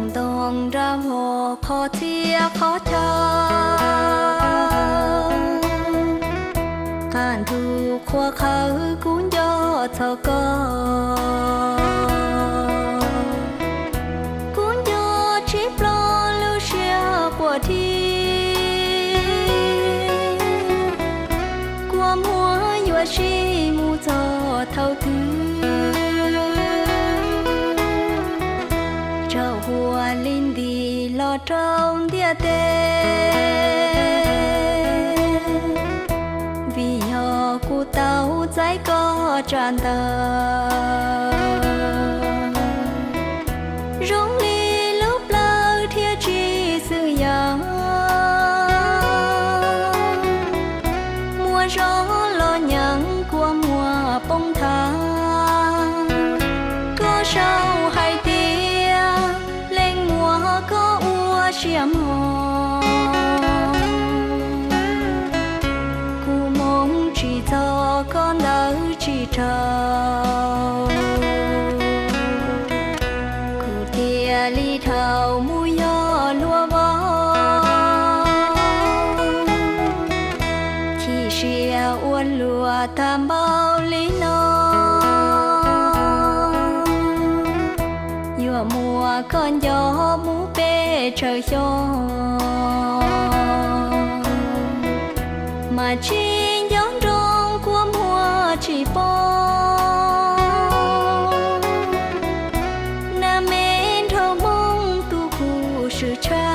Ntoo nra vog qhov txhia qhov chaw, qab ntug qhuav qhawv kuv nco txog koj. Kuv nco tsis ploj lub siab quaj dhi, kua muag yuav sib mus txog thaum twg. Tsaus huab li nti los rau ntiaj teb, vim yog kuv tau txais koj tsam ntawd. Zoo li lub plawv dhia tsis xwm yam, muaj zog los nyeem kua muag poob nthav. Koj sau hais tias leej muam koj ua siab mog, kuv moo tsis txog koj ntawd tsis raug. Kuv thiaj li dhau mus yog luag vauv, chim siab ua luaj tag npaum li no. Yuav muab koj nco mus pes tsawg xyoo, mas tsis nco nroo kua muag tsis poob. Nab me nraug Hmoob tu kuv swm tshaj.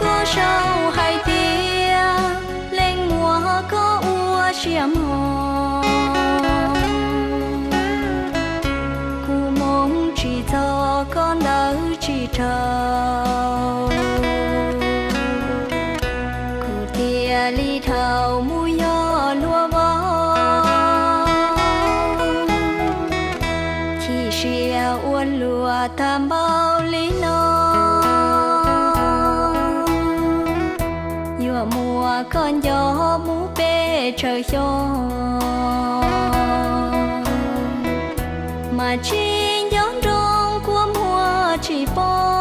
Koj sau hais tias leej muam koj ua siab mog, kuv moo tsis txog koj ntawd tsis raug. Kuv thiaj li dhau mus yog luag vauv, chim siab ua luaj tag npaum li no. Yuav muab koj nco mus pes tsawg xyoo, mas tsis nco nroo kua muag tsis poob.